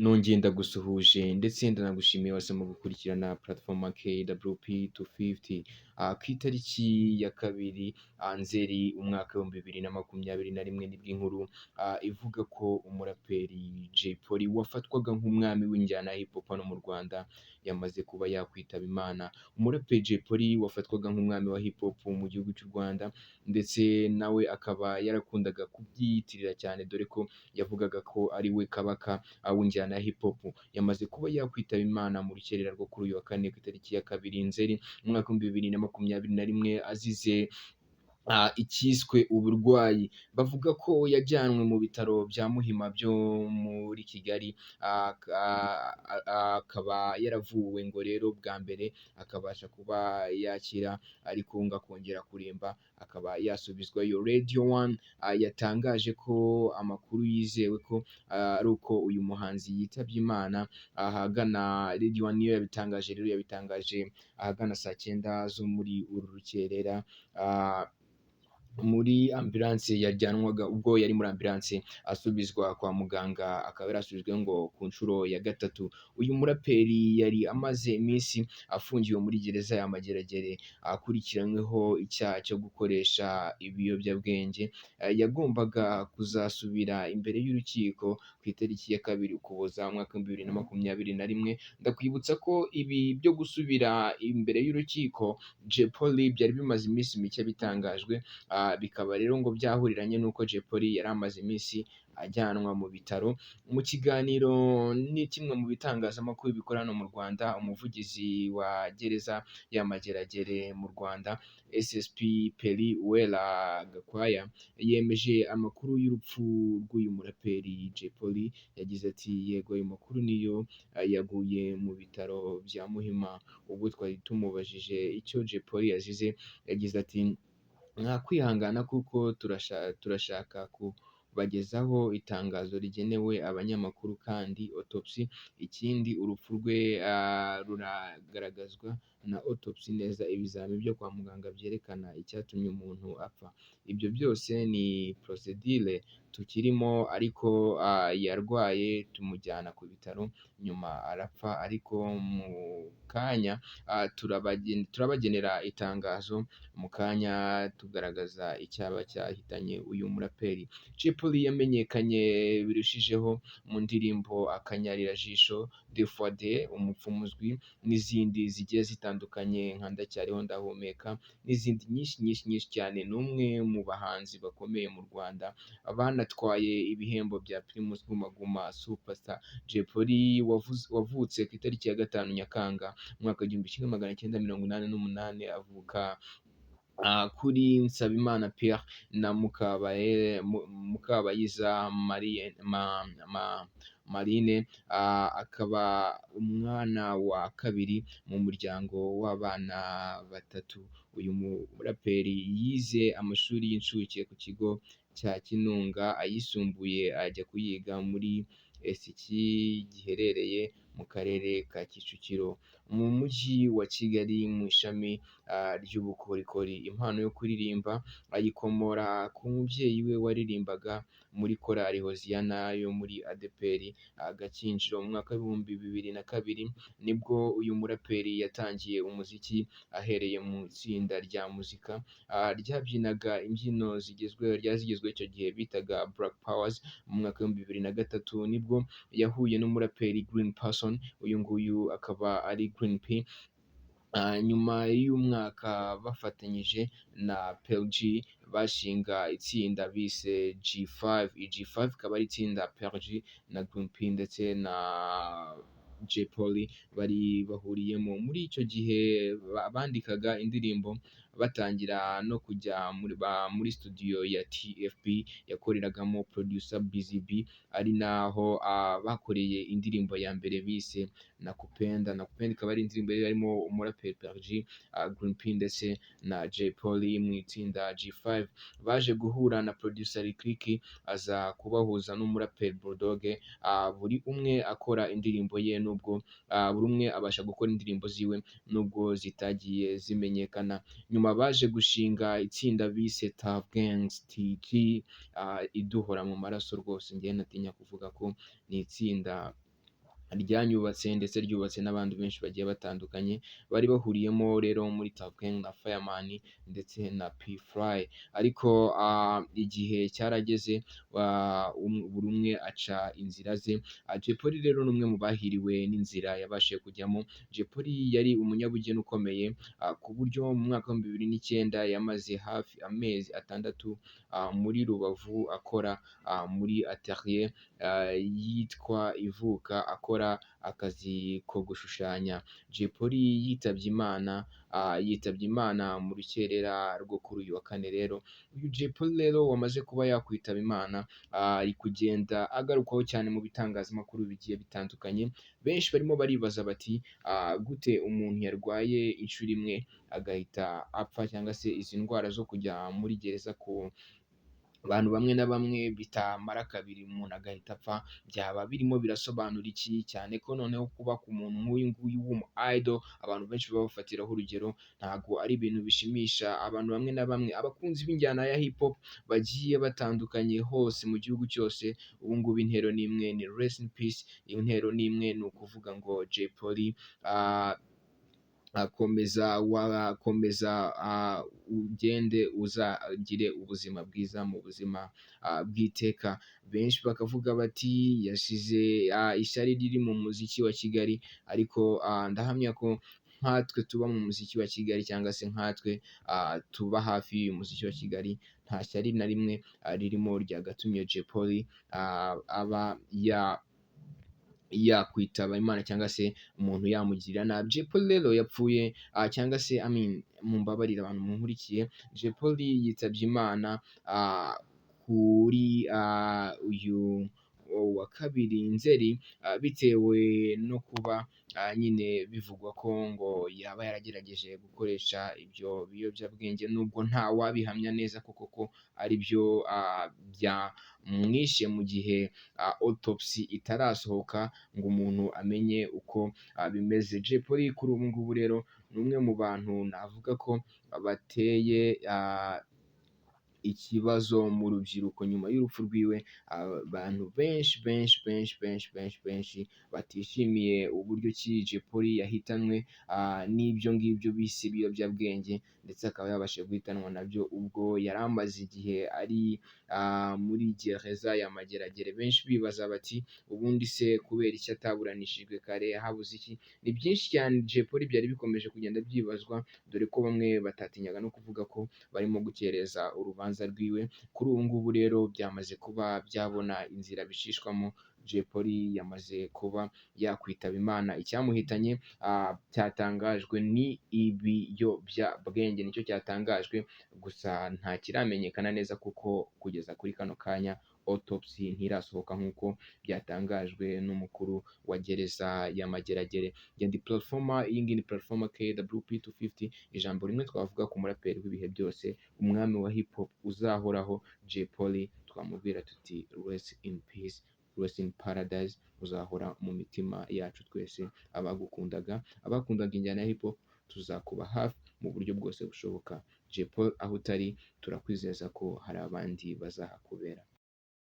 Nongeye ndagusuhuje ndetse ndanagushimiye wese mu gukurikirana platform KWP 250. Ku itariki ya 2 Nzeri umwaka w'2021, nibwo inkuru ivuga ko umuraperi Jay Polly wafatwaga nk'umwami w'injyana ya hip hop hano mu Rwanda yamaze kuba yakwitaba Imana. Umuraperi Jay Polly wafatwaga nk'umwami wa hip hop mu gihugu cy'u Rwanda, ndetse nawe akaba yarakundaga kubyiyitirira cyane, dore ko yavugaga ko ari we kabaka w'injyana ya hip hop, yamaze kuba yakwitaba Imana mu rukerera rwo kuri uyu wa kane ku itariki ya 2 Nzeri umwaka w'2021, azize icyiswe uburwayi. Bavuga ko yajyanwe mu bitaro bya Muhima byo muri Kigali, akaba yaravuwe ngo rero bwa mbere akabasha kuba yakira, ariko ngo akongera kuremba akaba yasubizwayo. Radio One yatangaje ko amakuru yizewe ko ari uko uyu muhanzi yitabye Imana ahagana, Radio One niyo yabitangaje rero, yabitangaje ahagana saa 9 zo muri uru rukerera, muri ambulance yajyanwaga, ubwo yari muri ambulance asubizwa kwa muganga, akaba yarasubijwe ngo ku nshuro ya gatatu. Uyu muraperi yari amaze iminsi afungiwe muri gereza ya Mageragere akurikiranyweho icyaha cyo gukoresha ibiyobyabwenge. Yagombaga kuzasubira imbere y'urukiko ku itariki ya 2 Ukuboza umwaka w'2021. Ndakwibutsa ko ibi byo gusubira imbere y'urukiko Jay Polly byari bimaze iminsi mike bitangajwe, bikaba rero ngo byahuriranye n'uko Jay Polly yari amaze iminsi ajyanwa mu bitaro. Mu kiganiro ni kimwe mu bitangazamakuru bikora hano mu Rwanda, umuvugizi wa gereza ya Mageragere mu Rwanda, SSP Pelly Uwera Gakwaya, yemeje amakuru y'urupfu rw'uyu muraperi Jay Polly. Yagize ati: "Yego, ayo makuru niyo, yaguye mu bitaro bya Muhima." Ubwo twari tumubajije icyo Jay Polly yazize, yagize ati: "Nta kwihangana kuko turashaka kubagezaho itangazo rigenewe abanyamakuru kandi autopsy. Ikindi, urupfu rwe ruragaragazwa na autopsy neza, ibizami byo kwa muganga byerekana icyatumye umuntu apfa. Ibyo byose ni procedure tukirimo, ariko yarwaye tumujyana ku bitaro, nyuma arapfa, ariko mu kanya turabagenera itangazo mu kanya tugaragaza icyaba cyahitanye uyu muraperi." Jay Polly yamenyekanye birushijeho mu ndirimbo Akanyarira-Jisho, Deux fois deux, Umupfumu Uzwi n'izindi zigiye zitandukanye nka Ndacyariho Ndahumeka n'izindi nyinshi nyinshi nyinshi cyane. Ni umwe mu bahanzi bakomeye mu Rwanda banatwaye ibihembo bya Primus Guma Guma Superstar. Jay Polly wavutse ku itariki ya 5 Nyakanga umwaka w'1988, avuka kuri Nsabimana Pierre na Mukabayiza Marine, akaba umwana wa kabiri mu muryango w'abana batatu. Uyu muraperi yize amashuri y'incuke ku kigo cya Kinunga, ayisumbuye ajya kuyiga muri Esiki giherereye mu karere ka Kicukiro mu mujyi wa Kigali mu ishami ry'ubukorikori. Impano yo kuririmba ayikomora ku mubyeyi we waririmbaga muri korali Hoziyana yo muri ADEPR Gakinjiro. Mu mwaka w'2002 nibwo uyu muraperi yatangiye umuziki, ahereye mu itsinda rya muzika ryabyinaga imbyino zigezweho, ryari zigezweho icyo gihe bitaga Black Powers. Mu mwaka w'2003 nibwo yahuye n'umuraperi Green Person, uyu nguyu akaba ari Green P. Nyuma y'umwaka bafatanyije na Pele G bashinga itsinda bise G5. Iyi G5 ikaba ari itsinda Pele G na Green P ndetse na Jay Polly bari bahuriyemo. Muri icyo gihe bandikaga indirimbo, batangira no kujya muri studio ya TFP yakoreragamo producer Busy B, ari naho bakoreye indirimbo ya mbere bise Nakupenda. Nakupenda ikaba ari indirimbo yari irimo umuraperi Pele G, Green P ndetse na Jay Polly mu itsinda G5. Baje guhura na producer Lick aza kubahuza n'umuraperi Bulldog, buri umwe akora indirimbo ye, nubwo buri umwe abasha gukora indirimbo ziwe nubwo zitagiye zimenyekana. Nyuma baje gushinga itsinda bise Tuff Gangs TG, iduhora mu maraso rwose, njye natinya kuvuga ko ni itsinda Ryanyubatse ndetse ryubatse n'abandi benshi bagiye batandukanye bari bahuriyemo rero muri Tuff Gang na Fireman ndetse na P Fly. Ariko igihe cyarageze, buri umwe aca inzira ze. Jay Polly rero ni umwe mu bahiriwe n'inzira yabashije kujyamo. Jay Polly yari umunyabugeni ukomeye, ku buryo mu mwaka wa 2009 yamaze hafi amezi 6 muri Rubavu akora muri atelier yitwa Ivuka, akora akazi ko gushushanya. Jay Polly yitabye Imana mu rukerera rwo kuri uyu wa kane. Rero uyu Jay Polly rero wamaze kuba yakwitaba Imana, ari kugenda agarukwaho cyane mu bitangazamakuru bigiye bitandukanye. Benshi barimo baribaza bati: "Gute umuntu yarwaye inshuro imwe agahita apfa?" Cyangwa se izi ndwara zo kujya muri gereza ku bantu bamwe na bamwe bitamara kabiri umuntu agahita apfa, byaba birimo birasobanura iki? Cyane ko noneho kuba ku muntu nk'uyu nguyu w'umu idol abantu benshi baba bafatiraho urugero, ntabwo ari ibintu bishimisha abantu bamwe na bamwe, abakunzi b'injyana ya hip hop bagiye batandukanye hose mu gihugu cyose. Ubu ngubu intero ni imwe, ni rest in peace. Intero ni imwe, ni ukuvuga ngo Jay Polly, akomeza wakomeza ugende uzagire ubuzima bwiza mu buzima bw'iteka. Benshi bakavuga bati yasize ishyari riri mu muziki wa Kigali, ariko ndahamya ko nkatwe tuba mu muziki wa Kigali cyangwa se nkatwe tuba hafi y'uyu muziki wa Kigali, nta shyari na rimwe ririmo ryagatumye Jay Polly aba yakwitaba Imana cyangwa se umuntu yamugirira nabi. Jay Polly rero yapfuye, cyangwa se, I mean, mumbabarire abantu munkurikiye, Jay Polly yitabye Imana kuri uyu wa kabiri Nzeri, bitewe no kuba nyine bivugwa ko ngo yaba yaragerageje gukoresha ibyo biyobyabwenge, nubwo nta wabihamya neza koko ko ari byo byamwishe, mu gihe autopsy itarasohoka ngo umuntu amenye uko bimeze. Jay Polly kuri ubu ngubu rero ni umwe mu bantu navuga ko bateye ikibazo mu rubyiruko. Nyuma y'urupfu rwiwe, abantu benshi benshi benshi benshi benshi benshi batishimiye uburyo ki Jay Polly yahitanwe n'ibyo ngibyo bise ibiyobyabwenge, ndetse akaba yabashije guhitanwa nabyo ubwo yari amaze igihe ari muri gereza ya Mageragere. Benshi bibaza bati: "Ubundi se kubera iki ataburanishijwe kare? Habuze iki?" Ni byinshi cyane Jay Polly byari bikomeje kugenda byibazwa, dore ko bamwe batatinyaga no kuvuga ko barimo gukereza urubanza rwiwe. Kuri ubu ngubu rero byamaze kuba byabona inzira bicishwamo. Jay Polly yamaze kuba yakwitaba Imana, icyamuhitanye cyatangajwe ni ibiyobyabwenge, nicyo cyatangajwe gusa, nta kiramenyekana neza kuko kugeza kuri kano kanya autopsy ntirasohoka nk'uko byatangajwe n'umukuru wa gereza ya Mageragere. Njye ndi Platformer, iyi ngiyi ni Platformer KWP 250. Ijambo rimwe twavuga ku muraperi w'ibihe byose, umwami wa hip hop uzahoraho, Jay Polly, twamubwira tuti: "Rest in peace, rest in paradise, uzahora mu mitima yacu twese abagukundaga, abakundaga injyana ya hip hop, tuzakuba hafi mu buryo bwose bushoboka." Jay Polly, aho utari turakwizeza ko hari abandi bazahakubera.